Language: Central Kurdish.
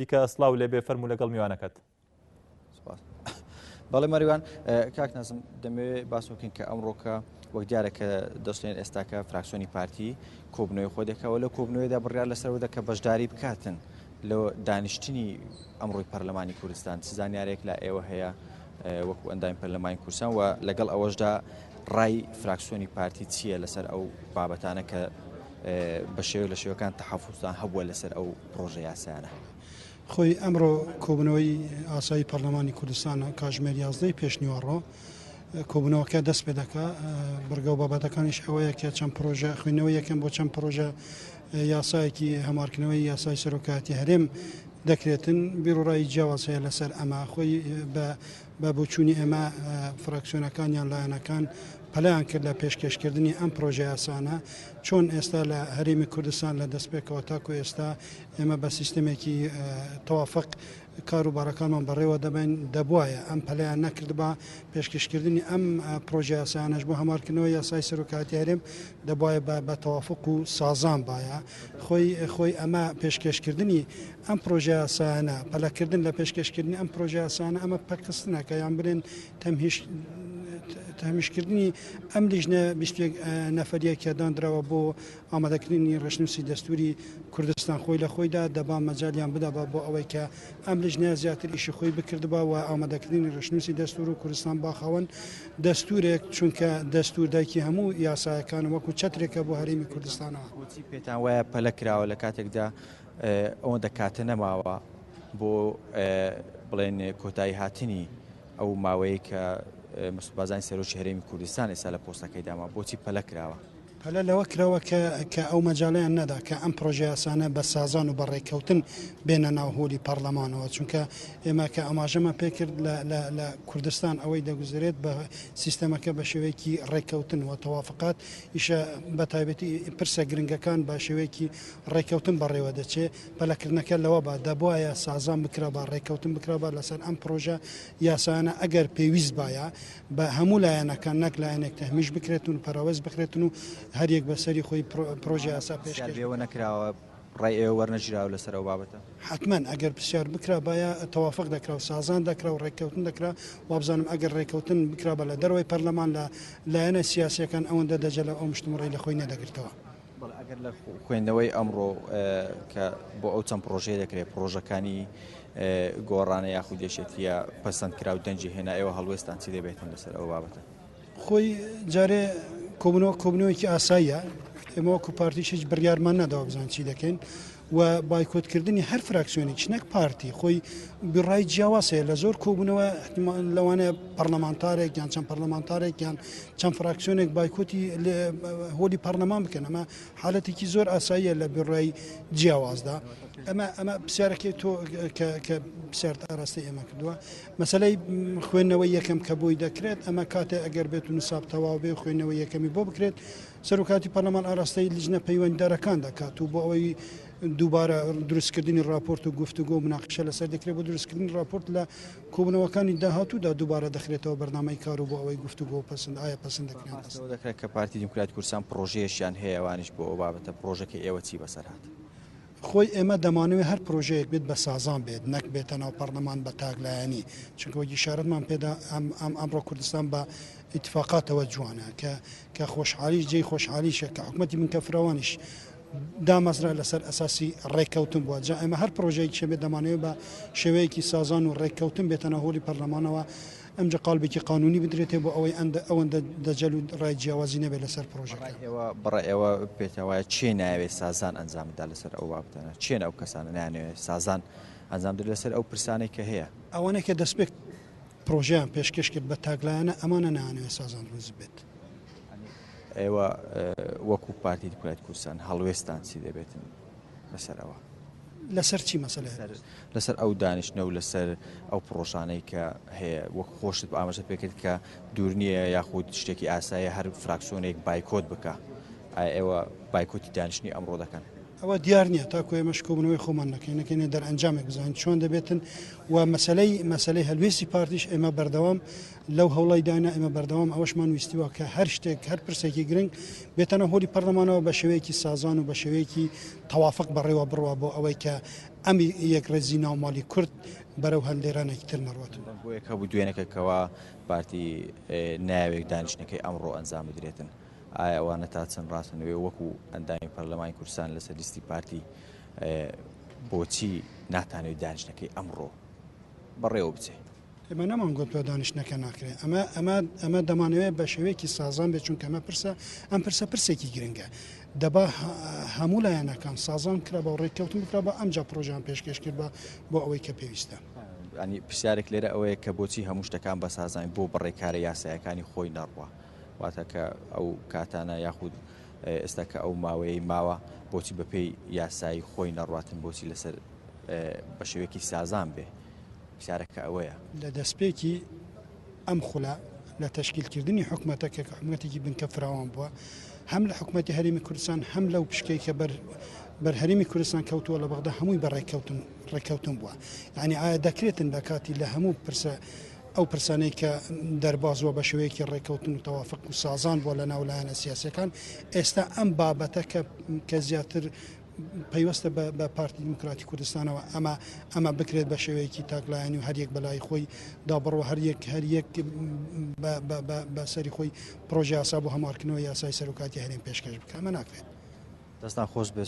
دیکە سڵاو لێبێ فەرموو لەگەڵ میوانەکەت. سپاس. بەڵێ مەریوان کاک نازم دەمەوێت باس بکەین کە ئەمڕۆکە وەک دیارە کە دەستێن ئێستاکە فراکسیۆنی پارتی کۆبنەوەی خۆی دەکەوە لە کۆبنەوەیدا بڕیار لەسەرەوە دەکە بەشداری بکاتن لە دانیشتنی ئەمڕۆی پەرلەمانی کوردستان چ زانیارێک لا ئێوە هەیە وەکو ئەندامی پەرلەمانی کوردستان و لەگەڵ ئەوەشدا ڕای فراکسیۆنی پارتی چییە لەسەر ئەو بابەتانە کە بە شێوەیەک لە شێوەکان تەحەفوزتان هەبووە لەسەر ئەو پڕۆژە یاسایانە؟ خۆی ئەمڕۆ کۆبوونەوەی ئاسایی پەرلەمانی کوردستانە کاژمێر یازدەی پێشنیوەڕۆ کۆبوونەوەکە دەست پێ دەکا بڕگە و بابەتەکانیش ئەوەیە کە چەند پرۆژە خوێندنەوەی یەکەم بۆ چەند پرۆژە یاسایەکی هەموارکردنەوەی یاسای سەرۆکایەتی هەرێم دەکرێتن بیرۆڕای جیاواز هەیە لەسەر ئەمە خۆی بە بە بۆچوونی ئێمە فراکسیۆنەکان یان لایەنەکان پەلەیان کرد لە پێشکێشکردنی ئەم پرۆژە یاسانە چۆن ئێستا لە هەرێمی کوردستان لە دەستپێکەوە تاکو ئێستا ئێمە بە سیستەمێکی تەوافق کار و بارەکانمان بەڕێوە دەبەین دەبوایە ئەم پەلەیان نەکردبا پێشکەشکردنی ئەم پرۆژە یاسایانەش بۆ هەموارکردنەوەی یاسای سەرۆکایەتی هەرێم دەبوایە بە تەوافق و سازان بایە خۆی خۆی ئەمە پێشکێشکردنی ئەم پرۆژە یاسایانە پەلەکردن لە پێشکێشکردنی ئەم پرۆژە یاسایانە ئەمە پەکخستنەکە یان بلێن تەمهیش تەهمیشکردنی ئەم لیژنە 21 نەفەریە کە دانراوە بۆ ئامادەکردنی ڕەشنووسی دەستووری کوردستان خۆی لە خۆیدا دەبا مەجالیان بدابا بۆ ئەوەی کە ئەم لیژنەیە زیاتر ئیشی خۆی بکردبا و ئامادەکردنی ڕەشنووسی دەستوور و کوردستان با خاوەن دەستوورێک چونکە دەستوور دایکی هەموو یاسایەکانە وەکو چەترێکە بۆ هەرێمی کوردستانەوە. بۆچی پێتان وایە پەلە کراوە لە کاتێکدا ئەوەندە کاتە نەماوە بۆ بڵێن کۆتایی هاتنی ئەو ماوەیە کە مەسعود بارزانی سەرۆکی هەرێمی کوردستان ئێستا لە پۆستەکەی داما بۆچی پەلە کراوە؟ پەلە لەوە کراوە کە کە ئەو مەجالەیان نەدا کە ئەم پرۆژەیاسانە بە سازان و بە ڕێککەوتن بێنە ناو هۆلی پەڕلەمانەوە چونکە ئێمە کە ئاماژەمان پێکرد لە لە لە کوردستان ئەوەی دەگوزرێت بە سیستەمەکە بە شێوەیەکی ڕێککەوتن و تەوافقات ئیشە بە تایبەتی پرسە گرنگەکان بە شێوەیەکی ڕێککەوتن بەڕێوە دەچێ پەلەکردنەکە لەوە با دەبوایە سازان بکرابا ڕێککەوتن بکرابا لەسەر ئەم پرۆژە یاسایانە ئەگەر پێویست بایە بە هەموو لایەنەکان نەک لایەنێک تەهمیش بکرێتن و پەراوێز بخرێتن و هەریەک بە سەری خۆی پرۆژە یاسا پێشکێش بێوە نەکراوە ڕای ئێوە وەرنەگیراوە لەسەر ئەو بابەتە؟ حەتمەن ئەگەر پرسیار بکرابایە تەوافق دەکرا و سازان دەکرا و ڕێککەوتن دەکرا، وابزانم ئەگەر ڕێککەوتن بکرابا لە دەرەوەی پەرلەمان لە لایەنە سیاسییەکان ئەوەندە دەجەلە و ئەو مشتومڕەی لە خۆی نەدەگرتەوە. بەڵێ ئەگەر لە خوێندنەوەی ئەمڕۆ کە بۆ ئەو چەند پڕۆژەیە دەکرێت پڕۆژەکانی گۆڕانە یاخود یەکێتیە پەسەند کرا و دەنگی هێنا ئێوە هەڵوێستان چی دەبێتن لەسەر ئەو بابەتە؟ خۆی جارێ کۆبوونەوە کۆبوونەوەیەکی ئاساییە ئێمە وەکو پارتیش هیچ بڕیارمان نەداوە بزان چی دەکەین و بایکۆتکردنی هەر فراکسیۆنێکیش نەک پارتی خۆی بڕای جیاواز هەیە لە زۆر کۆبوونەوە لەوانەیە پەرلەمانتارێک یان چەند پەرلەمانتارێک یان چەند فراکسیۆنێک بایکۆتی هۆلی پەرلەمان بکەن ئەمە حالەتێکی زۆر ئاساییە لە بڕای جیاوازدا ئەمە ئەمە پرسیارەکەی تۆ کە پرسیارت ئاراستەی ئێمە کردووە مەسلەی خوێندنەوەی یەکەم کە بۆی دەکرێت ئەمە کاتێ ئەگەر بێت و نساب تەواو بێ خوێندنەوەی یەکەمی بۆ بکرێت سەرۆکاتی پەرلەمان ئاراستەی لیژنە پەیوەندیدارەکان دەکات و بۆ ئەوەی دووبارە دروستکردنی راپۆرت و گفتوگۆ و مناقشە لەسەر دەکرێت بۆ دروستکردنی راپۆرت لە کۆبوونەوەکانی داهاتوودا دووبارە دەخرێتەوە بەرنامەی کار و بۆ ئەوەی گفتوگۆ و پەسند ئایا پەسند دەکرێن باس لەوە دەکرێت کە پارتی دیموکراتی کوردستان پڕۆژەیەکیان هەیە ئەوانیش بۆ ئەو بابەتە پڕۆژەکەی ئێوە چی بەسەر هات؟ خۆی ئێمە دەمانەوێت هەر پرۆژەیەک بێت بە سازان بێت نەک بێتە ناو پەڕلەمان بە تاک لایەنی چونکە وەک ئیشارەتمان پێدا ئەم ئەم ئەمڕۆ کوردستان بە ئیتفاقاتەوە جوانە کە کە خۆشحالیش جێی خۆشحالیشە کە حکومەتی بنکە فراوانیش دامەزرا لەسەر ئەساسی ڕێککەوتن بووە جا ئێمە هەر پرۆژەیەکیش بێت دەمانەوێت بە شێوەیەکی سازان و ڕێککەوتن بێتە ناو هۆڵی پەرلەمانەوە ئەمجا قاڵبێکی قانونی بدرێتێ بۆ ئەوەی ئەندە ئەوەندە دەجەل و ڕای جیاوازی نەبێت لەسەر پرۆژەکە. بەڕای ئێوە بەڕای ئێوە پێتان وایە کێ نایەوێت سازان ئەنجام بدات لەسەر ئەو بابەتانە؟ کێن ئەو کەسانە نایانەوێت سازان ئەنجام بدرێت لەسەر ئەو پرسانەی کە هەیە؟ ئەوانەی کە دەستپێک پرۆژەیان پێشکەش کرد بە تاکلایەنە ئەمانە نایانەوێت سازان دروست بێت. ئێوە وەکو پارتی دیموکراتی کوردستان هەڵوێستان چی دەبێتن لەسەر ئەوە؟ لەسەر چی مەسەلە؟ لەسەر ئەو دانیشتنە و لەسەر ئەو پڕۆژانەی کە هەیە وەک خۆشت ئاماژەت پێکرد کە دوور نییە یاخود شتێکی ئاسایە هەر فراکسیۆنێک بایکۆت بکە ئایا ئێوە بایکۆتی دانیشتنی ئەمڕۆ دەکەن؟ ئەوە دیار نییە تاکو ئێمەش کۆبوونەوەی خۆمان نەکەین نەکەینە دەرئەنجامێک بزانین چۆن دەبێتن و مەسەلەی مەسەلەی هەلوێستی پارتیش ئێمە بەردەوام لەو هەوڵی دانا ئێمە بەردەوام ئەوەشمان ویستیوە کە هەر شتێک هەر پرسێکی گرنگ بێتەنە هۆلی پەرلەمانەوە بە شێوەیەکی سازان و بە شێوەیەکی تەوافق بەڕێوە بڕوا بۆ ئەوەی کە ئەم یەکڕێزی ناو ماڵی کورد بەرەو هەلدێرانێکی تر نەڕوات. دەنگۆیەک هەبوو دوێنەکە کەوا پارتی نایەوێت دانیشتنەکەی ئەمڕۆ ئەنجام بدرێتن. ئایا ئەوانە تا چەند ڕاستن وێ وەکو ئەندامی پەرلەمانی کوردستان لەسەر لیستی پارتی بۆچی ناتانەوێت دانیشتنەکەی ئەمڕۆ بەڕێوە بچێ؟ ئێمە نەمان گوتووە دانیشتنەکە ناکرێت ئەمە ئەمە ئەمە دەمانەوێت بە شێوەیەکی سازان بێت چونکە ئەمە پرسە ئەم پرسە پرسێکی گرنگە دەبا هەموو لایەنەکان سازان کرا بە ڕێککەوتن بکرا بە ئەمجا پرۆژان پێشکەش کرد بە بۆ ئەوەی کە پێویستە. ینی پرسیارێک لێرە ئەوەیە کە بۆچی هەموو شتەکان بە سازان بۆ بەڕێکارە یاسایەکانی خۆی نەڕوا واتە کە ئەو کاتانە یاخود ئێستا کە ئەو ماوەیەی ماوە بۆچی بەپێی یاسایی خۆی نەڕاتن بۆچی لەسەر بە شێوەیەکی سازان بێ پرسیارەکە ئەوەیە. لە دەستپێکی ئەم خولە لە تەشکیلکردنی حکومەتەکە کە حکومەتێکی بنکە فراوان بووە هەم لە حکومەتی هەرێمی کوردستان هەم لەو پشکەی کە بەر بەر هەرێمی کوردستان کەوتووە لە بەغدا هەمووی بە ڕێککەوتن ڕێککەوتن بووە یعنی ئایا دەکرێتن لە کاتی لە هەموو پرسە ئەو پرسانەی کە دەرباز بووە بە شێوەیەکی ڕێککەوتن و تەوافق و سازان بووە لە ناو لایەنە سیاسیەکان، ئێستا ئەم بابەتە کە کە زیاتر پەیوەستە بە پارتی دیموکراتی کوردستانەوە ئەمە ئەمە بکرێت بە شێوەیەکی تاکلایەنی و هەریەک بەلای خۆی دابڕوە هەریەک هەریەک بە سەری خۆی پرۆژە یاسا بۆ هەموارکردنەوە یاسای سەرۆکاتی هەرێم پێشکەش بکە ئەمە ناکرێت. دەستان خۆش بێت.